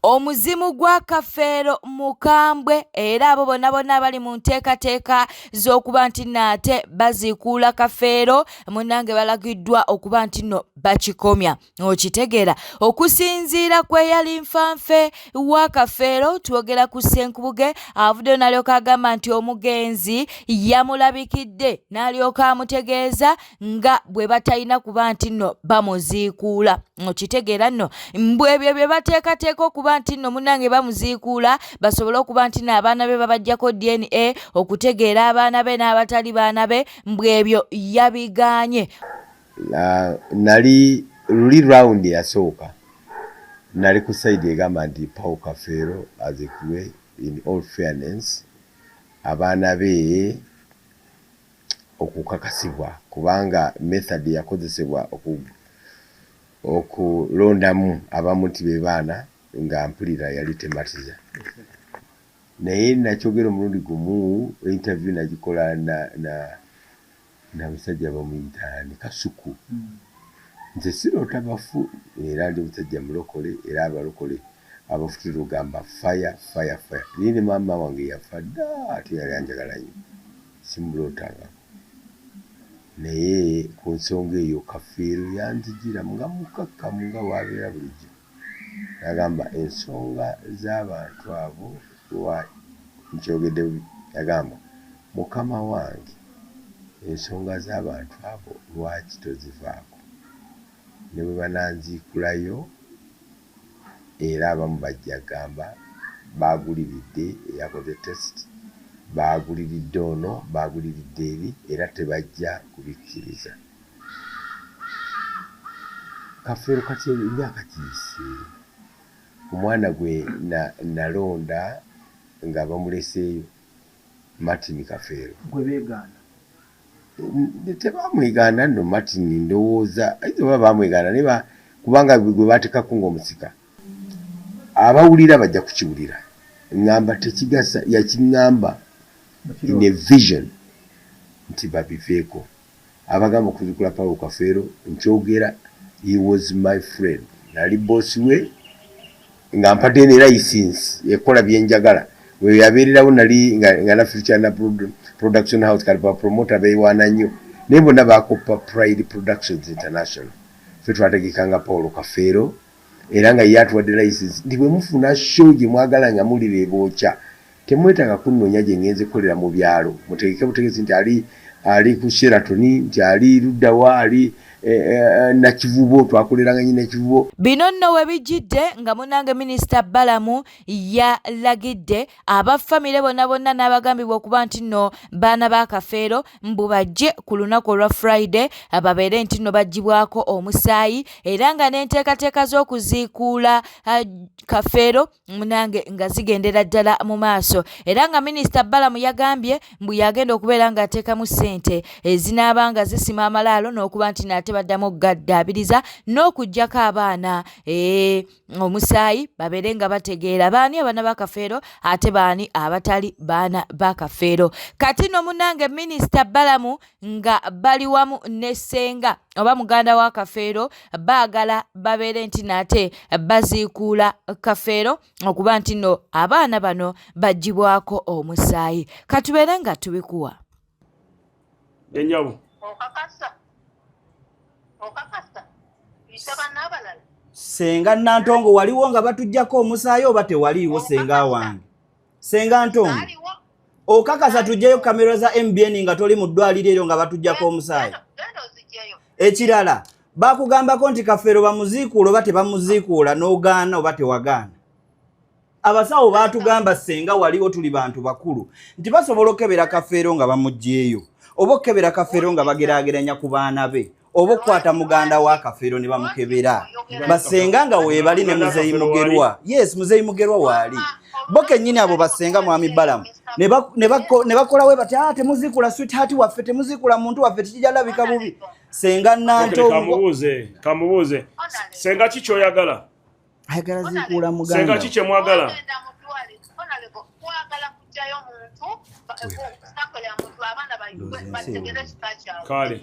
Omuzimu gwa Kafeero mukambwe era abo bonna bonna abali mu nteekateeka z'okuba nti nno ate baziikuula Kafeero munnange balagiddwa okuba nti nno bakikomya. Okitegeera okusinziira ku eyali nfanfe wa Kafeero, twogera ku Ssenkubuge, avuddeyo n'alyoka agamba nti omugenzi yamulabikidde n'alyoka amutegeeza nga bwe batalina kuba nti nno bamuziikuula. Okitegeera nno mbu ebyo bye bateekateeka okuba nti nno munnange bamuziikuula basobole okuba nti nno abaana be babaggyako DNA okutegeera abaana be n'abatali baana be, mbu ebyo yabigaanye. Nali luli round eyasooka nali ku side egamba nti Paul Kafeero azikulwe in all fairness abaana be okukakasibwa kubanga method eyakozesebwa okulondamu abamu nti be baana nga mpulira yali tematiza. Naye nakyogera omulundi gumu, interview nagikola na musajja bamuyita ani, Kasuku. Nze siroota bafu era ndi musajja mulokole era abalokole abafu tulugamba fire, fire, fire. Naye ne maama wange yafa dda ate yali anjagala nnyo, simulootangako. Naye ku nsonga eyo Kafeero yanzijira nga mukakkamu nga bw'abeera bulijjo. N'agamba ensonga z'abantu abo nkyogedde bubi. Yagamba mukama wange ensonga z'abantu abo lwaki tozivaako? Ne bwe bananziikulayo era abamu bajja kugamba baaguliridde eyakoze test, baaguliridde ono, baaguliridde eri era tebajja kubikkiriza. Kafeero kati emyaka giyise, omwana gwe nalonda nga bamuleseeyo Martin Kafeero. Gwe beegaana? Tebamwegaana nno Martin, ndowooza ayinza oba bamwegaana naye kubanga gwe baateekako ng'omusika. Abawulira bajja kukiwulira. Ŋŋamba tekigasa, yakiŋŋamba in a vision nti babiveeko. Abagamba okuzikula Paul Kafeero nkyogera, he was my friend. Nali boss we nga mpadde ne license ekola bye njagala. We yabeererawo nali nga naffe tukyalina production house, kati ba promoter beewaana nnyo. Naye bonna baakoppa Pride Productions International. Ffe twategekanga Paul Kafeero era nga ye atuwadde license nti bwe mufuna show gye mwagala nga mulira ebookya temwetaaga kunnoonya gye ngenze kukolera mu byalo, mutegeke butegesi nti ali ku Sheraton, nti ali luddawa, ali Nakivubo, twakoleranga nnyo Nakivubo. Bino nno we bijjidde nga munnange Minisita Balamu yalagidde aba famire bonna bonna n'abagambibwa okuba nti nno baana ba Kafeero mbu bajje ku lunaku olwa Friday babeere nti nno baggyibwako omusaayi era nga n'enteekateeka z'okuziikuula Kafeero munange nga zigendera ddala mu maaso era nga Minisita Balamu yagambye mbu yagenda okubeera ng'ateekamu ssente ezinaaba nga zisima amalaalo n'okuba nti naate baddamu okugaddaabiriza n'okuggyako abaana omusaayi babeere nga bategeera baani abaana ba Kafeero ate baani abatali baana ba Kafeero. Kati no munange Minisita Balamu nga bali wamu ne ssenga oba muganda wa Kafeero baagala babeere nti nate baziikuula Kafeero okuba nti no abaana bano baggyibwako omusaayi. Katubeere nga tubikuwa. Ennyabo. Okakasa? Okakasa? Yita banno abalala. Ssenga Nantongo waliwo nga batuggyako omusaayi oba tewaliiwo ssenga wange? Ssenga Ntongo. Okakasa tujjeyo kamera za MBN nga toli mu ddwaliro eryo nga batuggyako omusaayi? Ekirala bakugambako nti Kafeero bamuziikuula oba tebamuziikuula n'ogaana oba tewagaana? Abasawo baatugamba ssenga waliwo tuli bantu bakulu nti basobola okukebera Kafeero nga bamuggyeeyo oba okukebera Kafeero nga bageraageranya ku baana be oba okukwata muganda wa Kafeero ne bamukebera basenga nga weebali ne Muzeeyi Mugerwa. Yes, Muzeeyi Mugerwa waali bo kennyini abo basenga Mwami Balamu ne bakola we bati, temuziikula sweetheart waffe, temuziikula muntu waffe, tikijja labika bubi. Senga Nantongo. Kamubuuze. Senga ki ky'oyagala? Ayagala ziikuula muganda. Senga ki kye mwagala? Kale.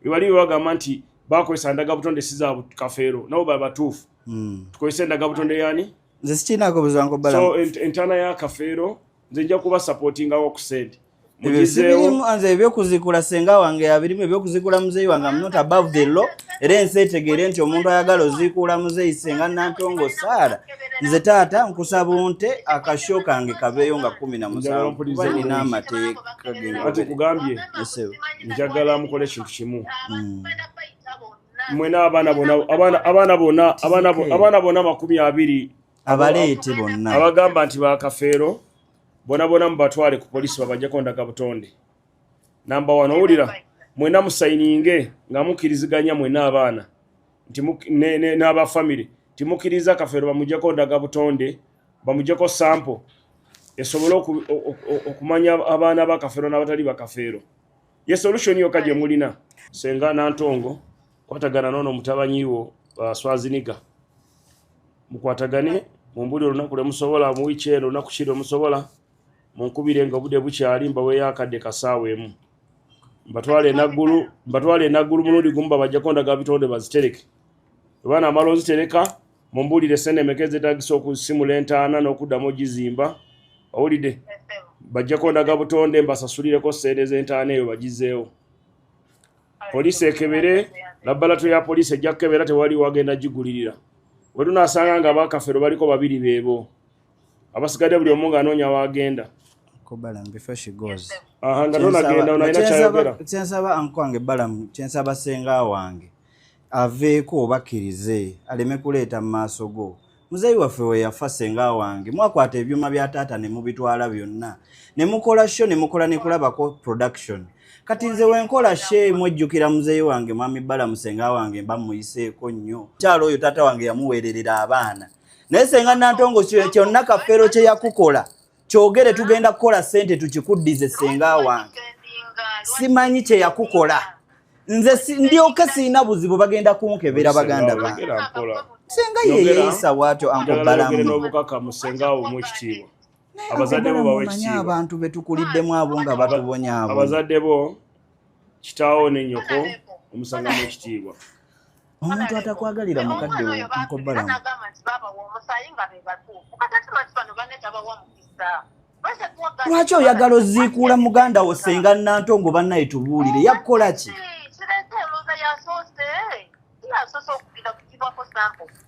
Wali bagamba nti bakozesa ndagabutonde si za Kafeero, nabo baba batuufu. Tukozese ndagabutonde yani? Nze sikirinako buzibu Uncle Balamu. So entaana ya Kafeero nze nja kuba supportingawo ku sente. Ebyo Mugizeewo. sibirimu, nze ebyokuzikula senga wange yabirimu, ebyokuzikula muzeeyi wange I'm not above the law, era ensi etegeere nti omuntu ayagala oziikuula muzeeyi senga Nantongo Saara, nze taata nkusaba onte akasho kange kabeeyo nga 17 kuba nina amateeka ge Anti kugambye Esebo. njagala mukole ekintu kimu. Mwena abaana bonna, abaana, abaana bonna, abaana bo, abaana bonna 20 abaleete bonna abagamba nti ba Kafeero bona bona mubatwale ku poliisi babajjeko ndagabutonde. Namba 1, owulira mwena musayininge nga mukkiriziganya mwena abaana nti n'aba family nti mukkiriza Kafeero bamuggyeko ndagabutonde, bamuggyeko sample esobole okumanya abaana ba Kafeero n'abatali ba Kafeero. Ye solution yokka gye mulina. Senga Nantongo, kwatagana n'ono mutabanyi wo Swaziniga, mukwatagane mumbuli olunaku lwe musobola mu wiiki eno, olunaku ki lwe musobola munkubire nga obudde bukyali, mbaweeyo akadde kasaawa emu, mbatwale enaggulu, mbatwale enaggulu mulundi gumu babajjako ndagabitonde bazitereke. Bwe banaamala ozitereka mumbuulire sente emeka ezeetaagisa okusimula entaana n'okuddamu ogizimba. Owulidde? Bajjako ndagabutonde mbasasulireko ssente z'entaana eyo bagizeewo. Poliisi ekebere, laboratory ya poliisi ejja kukebera, tewali wagenda gigulirira. Bwe tunaasanga nga abakafeero baliko babiri beebo, abasigadde buli omu ng'anoonya w'agenda. Uncle Balaam, before she goes. Aha, nga tonagenda, ono alina kyayogera. Kyensaba uncle wange Balaam, kyensaba senga wange aveeko obakkirize aleme kuleeta mu maaso go. Muzeeyi waffe we yafa senga wange mwakwata ebyuma bya taata ne mubitwala byonna ne mukola show ne mukola ne kulabako production. Kati nze wenkola show mwejjukira muzeeyi wange mwami Balaam senga wange mba muyiseeko nnyo. Mukyala oyo taata wange yamuweererera abaana. Naye senga Nantongo kyonna Kafeero kye yakukola kyogere, tugenda kukola ssente tukikuddize senga wange. Simanyi kye yakukola. Nze ndyoke sirina buzibu, bagenda kunkebera baganda bange. Senga ye yeeyisa bw'atyo Uncle Balaam. N'obukakamu senga awo mu ekitiibwa. Abazadde bo bawe ekitiibwa. Abantu be tukuliddemu abo nga batubonyaabo. Abazadde bo kitaawo ne nnyoko omusangamu ekitiibwa. Omuntu atakwagalira mukadde wo Uncle Balaam. Lwaki oyagala oziikuula muganda wo senga Nantongo bannaye tubuulire yakukola ki?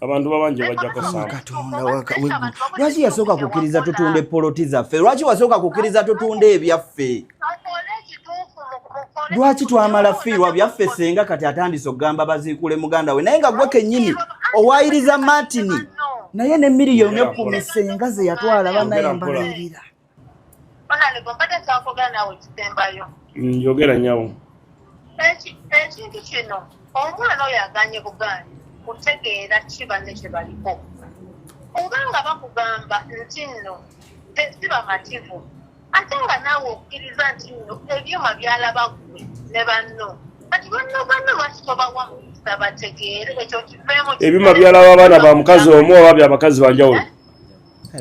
Abantu babanje bajjako sample. Katonda lwaki yasooka kukkiriza tutunde poloti zaffe? Lwaki wasooka kukkiriza tutunde ebyaffe? Lwaki twamala fiirwa byaffe senga kati atandise okugamba baziikule muganda we, naye nga gwe kennyini owaayiriza Martin naye ne 10,000,000 senga ze yatwala bannaye mbalirira. Njogera nnyawo. Ekintu kino omwana oyo aganye buganyi kutegeera ki banne kye baliko. Obanga bakugamba nti nno si bamativu, ate nga naawe okkiriza nti nno ebyuma byalaba ggwe ne banno. Kati banno banno lwaki tobawa mukisa bategeere ekyo kiveemu? Ebyuma byalaba abaana ba mukazi omu oba bya bakazi ba njawulo?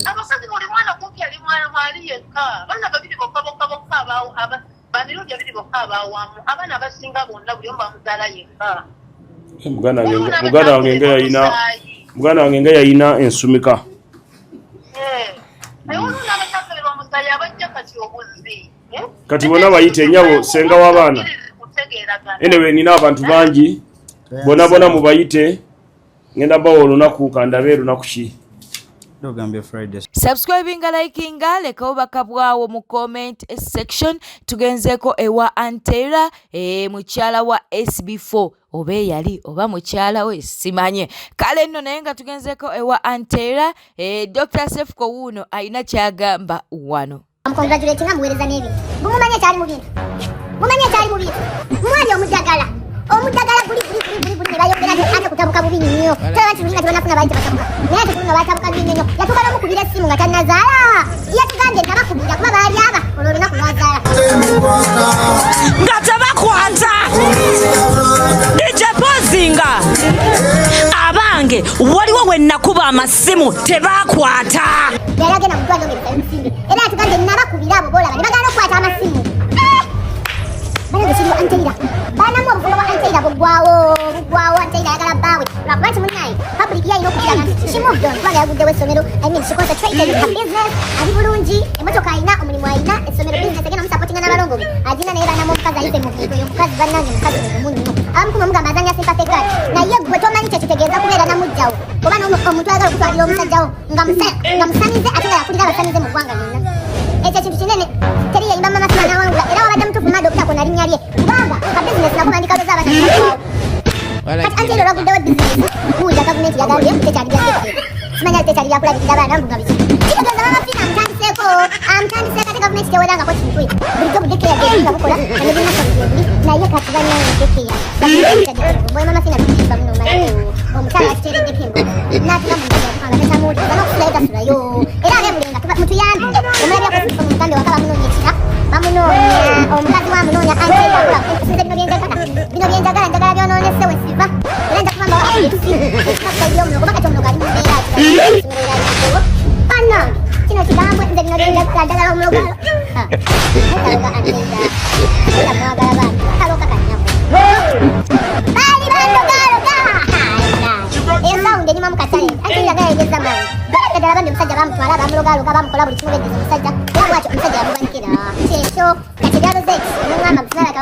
Abakazi buli mwana kumpi ali mwana mwali yekka, abaana babiri bokka bokka bokka bamirundi abiri bokka abawamu, abaana abasinga bonna buli omu bamuzaala yekka. Muganda wange nga yalina ensumika. Kati bonna bayite nnyabo senga w'abaana. Anyway, nina abantu bangi bonna bonna mubayite, ngenda bawa olunaku kandabe lunaku ki. Subscribinga, likinga, leka obubaka bwawo mu comment section. Tugenzeeko ewa Antera, mukyala wa SB4 oba eyali oba mukyala we simanye. Kale nno naye nga tugenzeeko ewa Antera, Dr. Sefuko wuuno alina ky'agamba wano. Congratulating muweereza n'ebintu. Mumanye ekyali mu bintu. Mumanye ekyali mu bintu. Mwali omuddagala. Omuddagala guli guli guli guli guli ne bayongera ate kutabuka bubi nnyo. Tulaba nti nga tebannafuna baali tebatabuka. Naye ate kuno baatabuka bubi nnyo. Yatuuka n'omukubira essimu nga tannazaala. Yatugambye nti abakubira kuba baali aba olwo olunaku lwazaala. Nga tebakwata. DJ Pozinga. Abange waliwo we nakuba amasimu tebakwata. Yali agenda mu ddwaliro ng'ebisale bisimbe. Era yatugambye nabakubira abo boolaba ne bagaana okukwata amasimu. Banange kiriwo Anteira. Banamu obufumbo bwa Anteira buggwawo, buggwawo. Anteira ayagala bbaawe lwakuba nti munnaye public ye alina okukiraga nti she moved on, kubanga yaguddewo essomero. I mean, she concentrated with her business, ali bulungi, emotoka alina, omulimu alina, essomero business egenda omusapotinga n'abalongo be agina. Naye banamu omukazi ayise mu bintu. Oyo omukazi bannange mukazi mugumu nnyo. Abamu mugamba azanya sympathy card, naye gwe tomanyi kyekitegeeza kubeera na muggyawo oba omuntu ayagala okutwalira omusajjawo nga musamize ate nga yakulira abasamize mu ggwanga lyonna. Ekyo ekintu kinene. Teri yayimba Mama Fina n'awangula, era wabadde mutuufu mada obutako na linnya lye, kubanga ka bizinesi nako bandikaloza abaana nebawawo. Kati anti era olwaguddewo bizinesi, muwulira gavumenti yagambye tekyali bya daycare, simanya tekyali byakulabirira baana, mbu nga biki. Kitegeeza Mama Fina amutandiseeko, amutandiseeko, ate gavumenti tewerangako kintu. Bulijjo bu daycare gyebuli nga bukola nga ne bunasa gyebuli, naye kati bannange daycare boy Mama Fina bikimba muno. Omanyi omukyala yakiteereddeko embozi n'atula mu nnyumba nga takyamuwuliriza n'okusulayo tasulayo. Era abeebulenga mutuyambe, omulabyako omugambe waka bamunoonya, ekira bamunoonya, omukazi wa amunoonya. Anteyakola nze bino byenjagala, bino byenjagala, njagala byonoonese we siva, era nja kuba mbawa updates y'omulogo, kuba kati omulogo ali mu mbeera ki bannange. Kino kigambo nze bino byenjagala, njagala omulogo aloga Anteira, era mwagala bambi kaloka kannyabo baali bandogaloga. Eyo sound enyuma mu katale. Anteira gayegeza maanyi ddala bambi. Omusajja bamutwala, bamulogaloga, bamukola buli kimu, beddeza omusajja, era bwatyo omusajja yamubanikira kyekyo. Kati ebya Rosette omuŋŋamba musinalaka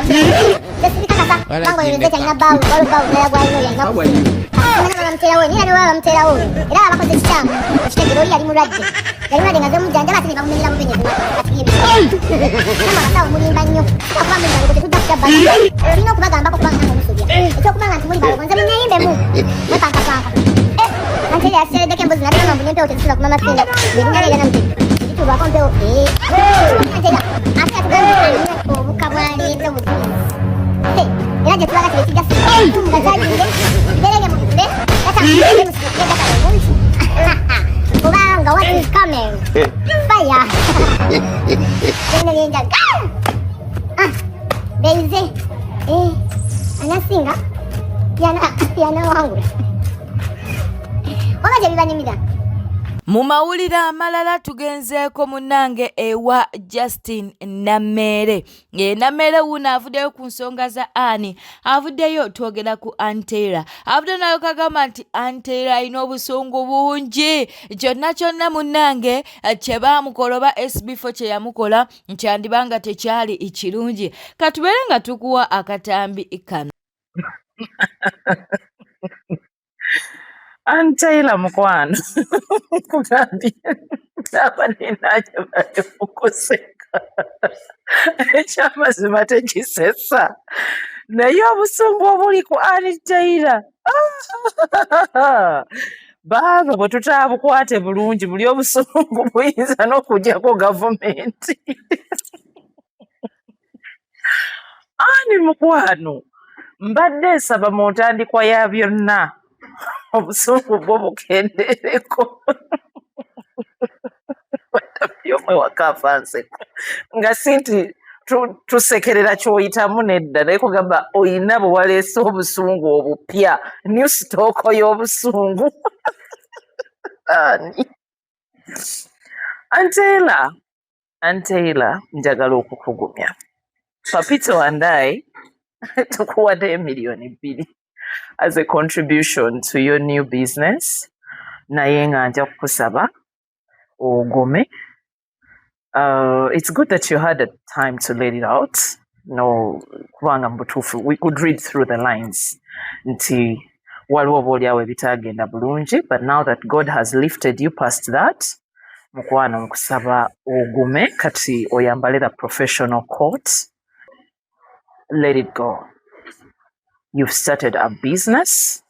sesibikakasa, kubanga oyo Rosette alina bbaawe, waliwo bbaawe omulala gwalina, oyo alina kusimanya bamuteerawo, naye era ne baba bamuteerawo era baba bakoze kikyamu. Okitegeera, oli yali mulwadde, yali mulwadde nga zemujjanjaba, ate ne bamumenyera bumenyezi. Kati byebyo abasawo mulimba nnyo. Kuba muli balogo, tetujja kutya bbala, tulina okubagambako, kubanga namwe musobya. Ekyokubanga nti muli balogo, nze muneyimbemu mwepankapanka. Anti yasereddeko embuzi nagamba mbu n'empewo tezisula ku Mama Fina, erinnya lye lyanamutedde tezituulwako mpewo. Ate ate yatugambye anywe obuka bwaleeta obujulizi, era gye tulaga kire kijja nga kyajjudde biberenge mubigule gatambule musirikire gatala obungi, kubanga what is coming fire. Bino byenjaga beize anasinga yanawangula waba gye bibanyumira. Mu mawulire amalala tugenzeeko munnange ewa Justin Nammeere. Nammeere wuuno avuddeyo ku nsonga za ani avuddeyo, twogera ku Anteera. Avuddeyo nayo kagamba nti Anteera alina obusungu bungi, kyonna kyonna munnange kye baamukola oba SB4 kye yamukola kyandiba nga tekyali kirungi. Katubeere nga tukuwa akatambi kano. Ann Taylor mukwano, nkugambye aba nina gye bali mu kuseka, ekyamazima tekisesa, naye obusungu obuli ku Ann Taylor, baaba bwe tutaabukwate bulungi, buli obusungu buyinza n'okuggyako gavumenti. Ani mukwano, mbadde nsaba mu ntandikwa ya byonna obusungu bwo bukendeereko. Omwe waka afa nseko, nga si nti tusekerera ky'oyitamu, nedda, naye kugamba oyina bwe waleese obusungu obupya, new stock y'obusungu. Ani Anteela, Anteila, njagala okukugumya. Papito and I tukuwaddeyo 2 million as a contribution to your new business, naye nga nja kukusaba ogume. It's good that you had a time to let it out. No, kubanga mu butuufu we could read through the lines nti waliwo oba oliawo ebitaagenda bulungi, but now that God has lifted you past that, mukwano nkusaba ogume kati oyambale the professional coat. Let it go. You've started a business,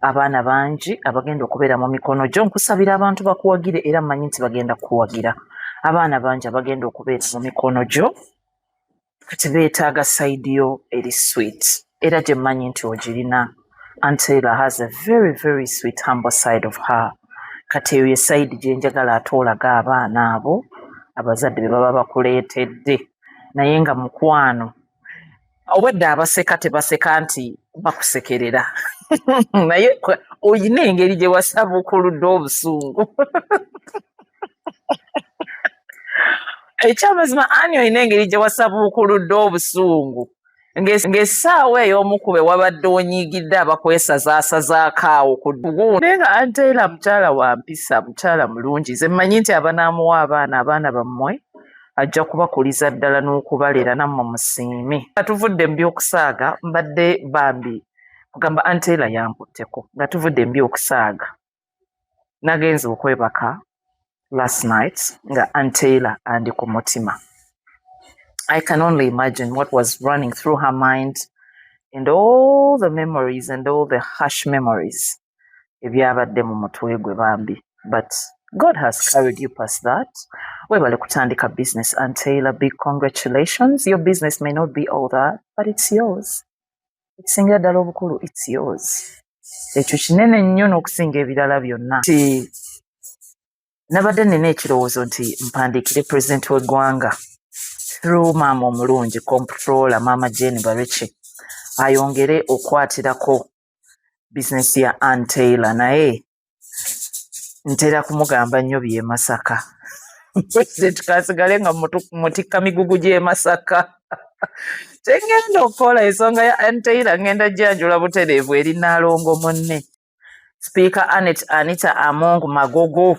abaana bangi abagenda okubeera mu mikono gyo. Nkusabira abantu bakuwagire, era mmanyi nti bagenda kukuwagira. Abaana bangi abagenda okubeera mu mikono gyo kati beetaaga side yo eri sweet, era gye mmanyi nti ogirina. Antela has a very very sweet humble side of her. Kati eyo ye side gye njagala ate olaga abaana abo abazadde be baba bakuleetedde. Naye nga mukwano, obwedda abaseka tebaseka nti bakusekerera, naye oyina engeri gye wasabuukuludde obusungu. Ekyamazima ani olina engeri gye wasabuukuludde obusungu. Ng'essaawa ey'omukube wabadde onyiigidde abakwesazaasazaako awo ku ddugu. Naye nga Aunt Taylor mukyala wa mpisa, mukyala mulungi. Nze mmanyi nti abanaamuwa abaana, abaana bammwe ajja kubakuliza ddala n'okubalera nammwe musiime. Nga tuvudde mu by'okusaaga, mbadde bambi kugamba Aunt Taylor yankutteko. Nga tuvudde mu by'okusaaga, nagenze okwebaka last night nga Aunt Taylor andi ku mutima. I can only imagine what was running through her mind and all the memories and all the harsh memories ebyabadde mu mutwe gwe bambi. But God has carried you past that. Webale kutandika business, Aunt Taylor. Big congratulations. Your business may not be all that, but it's yours. Ekisingira ddala obukulu, it's yours. Ekyo kinene nnyo n'okusinga ebirala byonna. Nti nabadde nina ekirowoozo nti mpandiikire pulezidenti w'eggwanga through maama omulungi comptroller maama Jane Barekye ayongere okwatirako bizinesi ya Ann Taylor, naye ntera kumugamba nnyo by'e Masaka. Pulezidenti kasigale nga mutikka migugu gy'e Masaka. Kye ŋŋenda okukola ensonga ya Ann Taylor ŋŋenda gyanjula butereevu eri Nnaalongo munne Sipiika Annet Anita Among Magogo,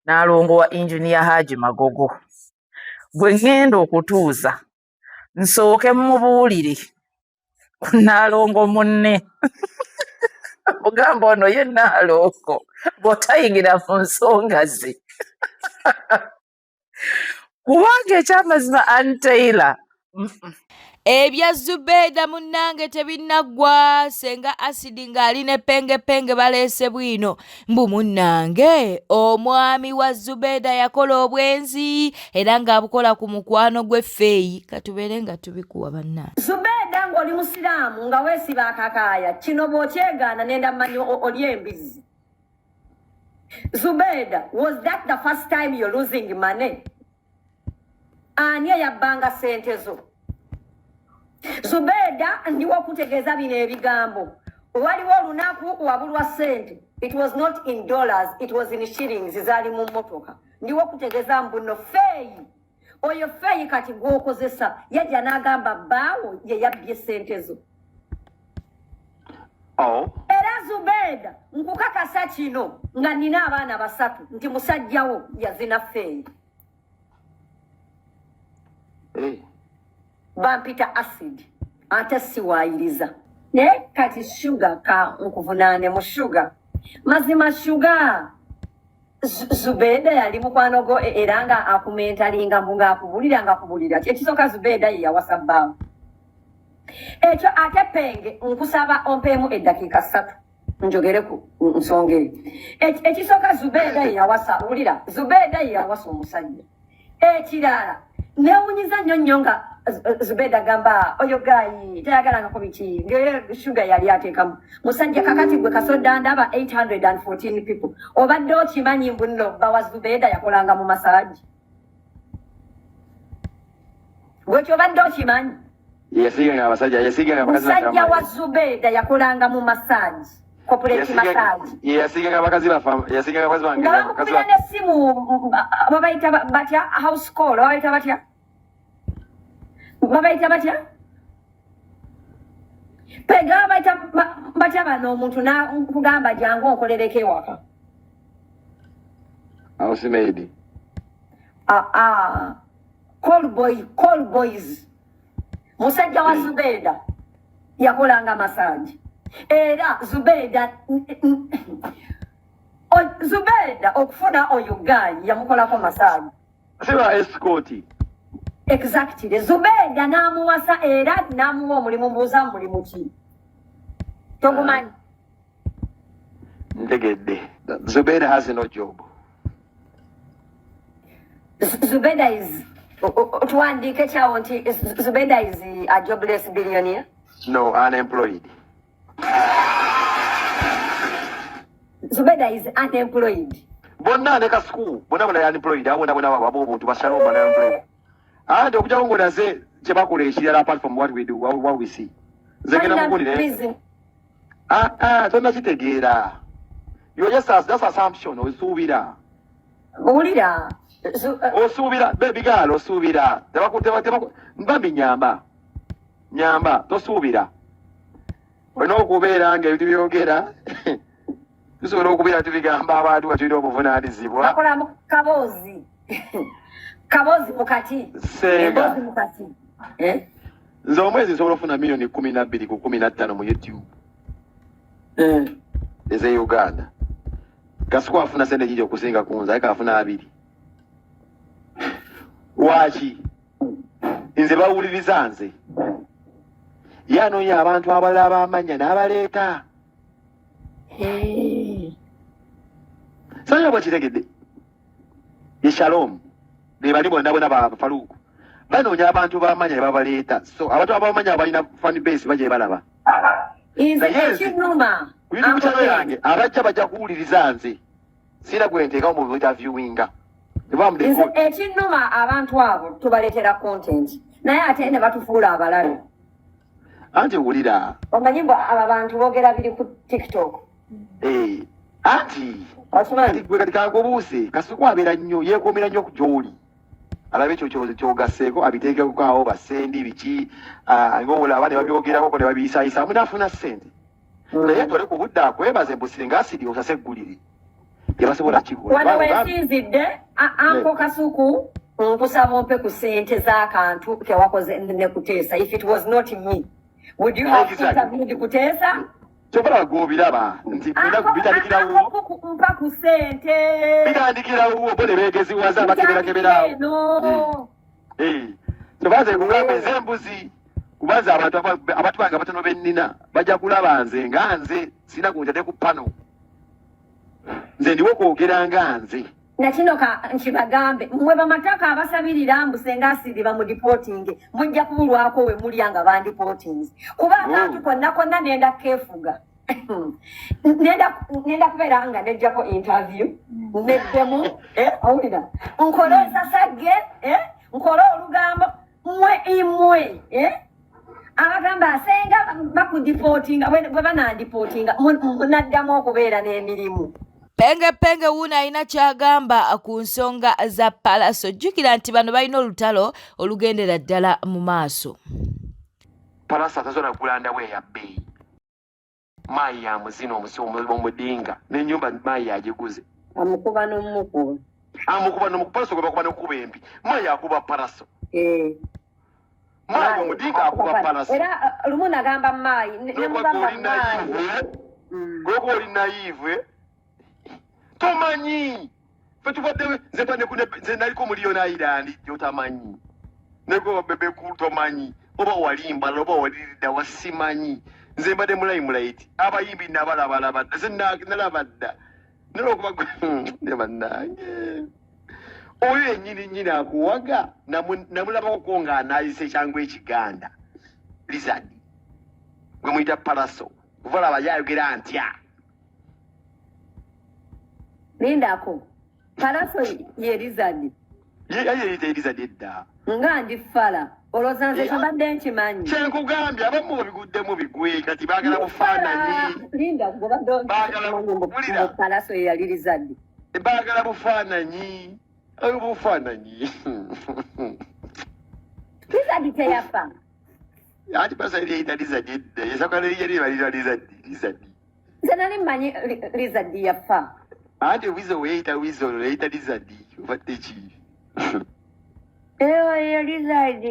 Nnaalongo wa Engineer Haji Magogo, gwe ŋŋenda okutuuza nsooke mmubuulire ku Nnaalongo munne. Mugamba ono ye Nnaalongo bw'otayingira mu nsonga ze. Kubanga ekyamazima Ann Taylor Ebya Zubeeda munnange tebinnaggwa, ssenga Acid ng'ali ne Pengepenge baleese bwino. Mbu munnange omwami wa Zubeeda yakola obwenzi era ng'abukola ku mukwano gwe Ffeeyi. Katubeere nga tubikuwa bannange. Zubeeda ng'oli musiraamu nga weesiba akakaaya, kino bw'okyegaana nenda mmanyi oli embizzi. Zubeeda, was that the first time you're losing money? Ani eyabbanga ssente zo? Zubeeda, ndiwo okutegeeza bino ebigambo. Waliwo olunaku wabulwa ssente. It was not in dollars, it was in shillings, zaali mu mmotoka. Ndiwo okutegeeza mbu nno Feeyi, oyo Feeyi kati gw'okozesa yajja n'agamba bbaawo ye yabbye ssente zo. Oh. Era Zubeeda, nkukakasa kino nga nnina abaana basatu nti musajjawo yazina Feeyi. Hey. Bampita Acid ate siwaayiriza. Naye kati Shuga ka nkuvunaane mu Shuga. Mazima Shuga, Zubeeda yali mukwano gwo era nga akumentalinga mbu ng'akubulira ng'akubulira. Ekisooka Zubeeda ye yawasa bbaawo. Ekyo ate Penge nkusaba ompeemu eddakiika ssatu njogere ku nsonga eyo. Ekisooka Zubeeda ye yawasa, wulira, Zubeeda ye yawasa omusajja. Ekirala newunyiza nnyo nnyo nga Zubeeda agamba oyo guy tayagalangako biki ng'era Shuga yali ateekamu musajja. Kakati gwe Kasodda ndaba 814 people, obadde okimanyi mbu nno bba wa Zubeeda yakolanga mu massage? Gwe kyobadde okimanyi? Yasiiganga abasajja, yasiiganga abakazi. Musajja wa Zubeeda yakolanga mu massage, corporate massage. Yasiiganga abakazi bafa, yasiiganga abakazi bange. Nga bamukubira n'essimu, babayita batya, house call, babayita batya, babayita batya pega, babayita batya bano, omuntu nakugamba jangu onkolereko ewaka. Housemaid. Ah, ah. Call boy, call boys. Musajja wa Zubeeda yakolanga massage era Zubeeda Zubeeda okufuna oyo guy yamukolako massage. Siba escort. Exactly. Zubeeda n'amuwasa era n'amuwa omulimu. Mbuuza, mulimu ki? Togumanyi? Ntegedde. Zubeida has no job. Zubeda is tuwandiike kyawo nti Zubeda is a jobless billionaire. No, unemployed. Zubeda is unemployed. Bonna ne Kasuku bonna bonna unemployed. Abo bonna bonna abo obuntu bashalom bonna unemployed. Anti okujjako ng'onaze kye bakola ekirala apart from what we do, what we see. Nze ngenda Talina mukubulire. business. Ah ah, tonnakitegeera. You are just that's assumption, osuubira. Wulira. Osuubira, baby girl, osuubira. Tebaku teba teba mbambi nyamba. Nyamba tosuubira olina okubeera nga ebintu byogera tusobola okubeera tubigamba abantu nga tulina obuvunaanyizibwa. Bakola mu kaboozi kaboozi mukati Senga mukati eh? Nze omwezi nsobola okufuna miliyoni 12 ku 15 mu YouTube eze Uganda. Kasuku afuna sente nyingi okusinga ku nze, aye afuna 2. Lwaki? Nze bawuliriza nze. Ye anoonya abantu abalala ab'amannya n'abaleeta. Sanya bwakitegedde. Ye Shalom. Be bali bonna bonna ba Faruku. Banoonya abantu b'amannya ne babaleeta. So abantu ab'amannya abalina fan base bajja balaba. Nze ekinnuma. Ku YouTube channel yange abajja bajja kuwuliriza nze. Sira gwe nteekawo mu interviewinga. Nze ekinnuma abantu abo tubaleetera content naye ate ne batufuula abalabe. Anti wulira. Omanyi mbu abo abantu boogera biri ku TikTok. Eh, anti kati gwe kati kankubuuse Kasuku abeera nnyo yeekuumira nnyo ku gy'oli. Alabe ekyo kyogasseeko abiteekeko awo basendi biki ah, ng'olaba ne babyogerako ne babiyisayisaamu n'afuna ssente. Naye tole ku budde akwebaze mbu singa asiri osase eggulire tebasobola kikola. Wano wensinzidde anko Kasuku nkusaba ompe ku ssente z'akantu kewakoze ne Kuteesa. If it was not me would you have interviewed Kuteesa? Kyova gw'obiraba nti bitandikirawo mpa ku ssente bitandikirawo bo ne beegeziwaza bakeberakeberawo. Kyova nze nkugamba ez'embuzi kuba nze abantu abantu bange abatono be nnina bajja kulaba nze nga nze sirina gwe ntadde ku pano nze ndiwo kwogera nga nze. Nakino ka nkibagambe mmwe bamataka abasabirira mbu senga asidi bamudipootinge mujja kubulwako we mulya nga bandipootinze kuba akantu konna konna nenda keefuga nenda kubeera nga nejjako interview neddemu owulira nkole ensasagge nkole olugambo mmwe imwe abagamba asenga bakudipootinga bwe banandipootinga munaddamu okubeera n'emirimu. Penge Penge wuuno alina ky'agamba ku nsonga za Pallaso. Jjukira nti bano balina olutalo olugendera ddala mu maaso. Pallaso atasobola kugula ndawo eya bbeeyi. Maayi ya muzina omudinga n'ennyumba maayi yagiguze. Amukuba n'omukuba. Amukuba n'omukuba. Pallaso gwe bakuba n'okukuba empi. Maayi akuba Pallaso. Maayi omudinga akuba Pallaso. Era lumu nagamba maayi ne mugamba maayi. Gwe oli naive. Tomanyi. Ffe tubadde nze mbadde ku nze naliko mu Leon Island gy'otamanyi. Ne gwe wa Bebe Cool tomanyi. Oba walimba oba waliridda wa simanyi. Nze mbadde mu Limelight. Abayimbi nabalabalaba dda. Nze nalaba dda. Naye olwokuba gwe ne bannange. Oyo yennyini nnyini akuwaga namulabako ko ng'anaayisa ekyangu ekiganda. Lizard. Gwe muyita Pallaso. Kuva laba ye ayogera ntya. Lindako. Pallaso ye Lizard. Ye yeyita Lizard edda. Nga ndi fala. Olowooza nze ekyo mbadde nkimanyi. Kye nkugambye abamu obiguddemu bigwe kati baagala bufaananyi. Linda gwe obadde Baagala okimanyi mbu Pallaso ye yali Lizard. Baagala bufaananyi. Oyo bufaananyi. Lizard teyafa. Anti Pallaso yali yeyita Lizard edda. Yasooka yali yebalira Lizard. Lizard. Nze nali mmanyi Lizard yafa. Anti Weasel weyita Weasel olwo yeyita Lizard. Obadde ki? Ewa ye Lizard.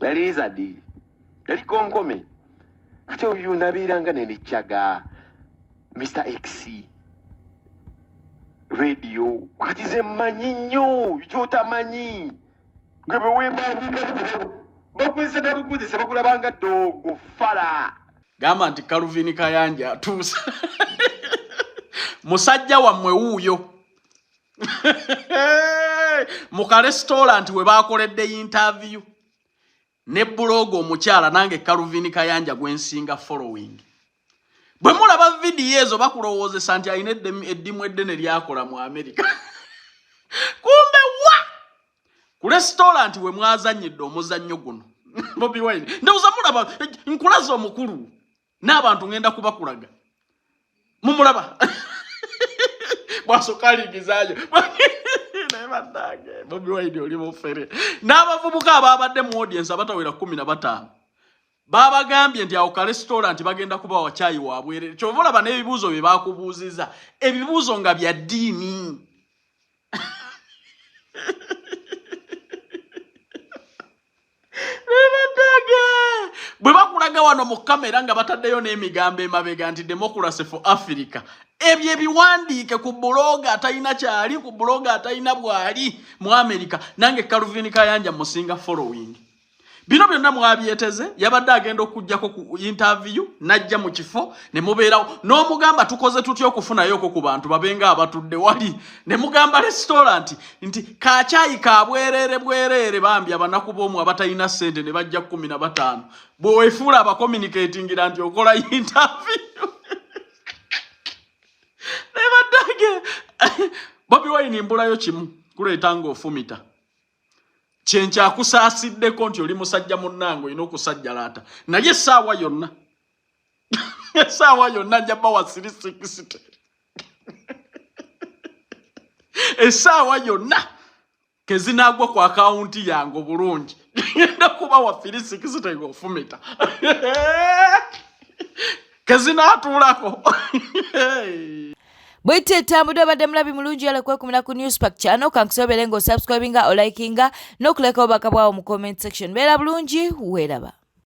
Yali Lizard. Yali konkome. Kati oyo nabeeranga ne Chaga, Mr. X, radio. Kati nze mmanyi nnyo ky'otamanyi. Gwe bwe weembabuuka bakwesa nabukozesa bakulabanga doogo fala. Gamba nti Calvin Kayanja atuuse. Musajja wammwe wuuyo. Mu ka restaurant we baakoledde interview ne blog omukyala nange Calvin Kayanja gwe nsinga following. Bwe mulaba vidiyo ezo bakulowoozesa nti alina eddimu eddene lyakola mu America. Kumbe wa! Ku restaurant we mwazannyidde omuzannyo guno. Bobi Wine. Ndowooza mulaba nkulaze omukulu n'abantu ngenda kubakulaga. Mumulaba. Bw'asooka aligizaayo. Naye Bannange, Bobi Wine oli mufere. N'abavubuka abaabadde mu audience abatawera 15 babagambye nti awo kalesitola nti bagenda kubawa caayi wa bwerere. Kyova olaba n'ebibuuzo bye bakubuuziza, ebibuuzo nga bya ddiini. Bannange, bwe bakulaga wano mu kamera nga bataddeyo n'emigambo emabega nti democracy for Africa, ebyo ebiwandiike ku buloga atalina kyali, ku buloga atalina bwali mu America. Nange Calvin Kayanja musinga following. Bino byonna mwabyeteze. Yabadde agenda okujjako ku interview n'ajja mu kifo ne mubeerawo n'omugamba tukoze tutya okufunayoko ku bantu babenga abatudde wali, ne mugamba restaurant nti kakyayi ka bwereere bwereere, bambi abanaku b'omu abatalina ssente ne bajja 15. Bwe weefuula abacommunicatingira nti okola interview ne baddange. Bobi Wine, mbulayo kimu kuleeta ng'ofumita kyenkyakusaasiddeko nti oli musajja munnange, olina okusajjalaata, naye essaawa yonna, essaawa yonna nja bawa 360, essaawa yonna kezinaagwa ku akawunti yange obulungi ngenda kubawa 360 ng'ofumita kezinaatuulako. Bwetyo etambudde. Obadde mulabi mulungi, yala kwekumira ku Newspark channel. Kankusobere ng'osubscribinga, olikinga n'okuleka obubaka bwawo mu comment section. Beera bulungi, weeraba.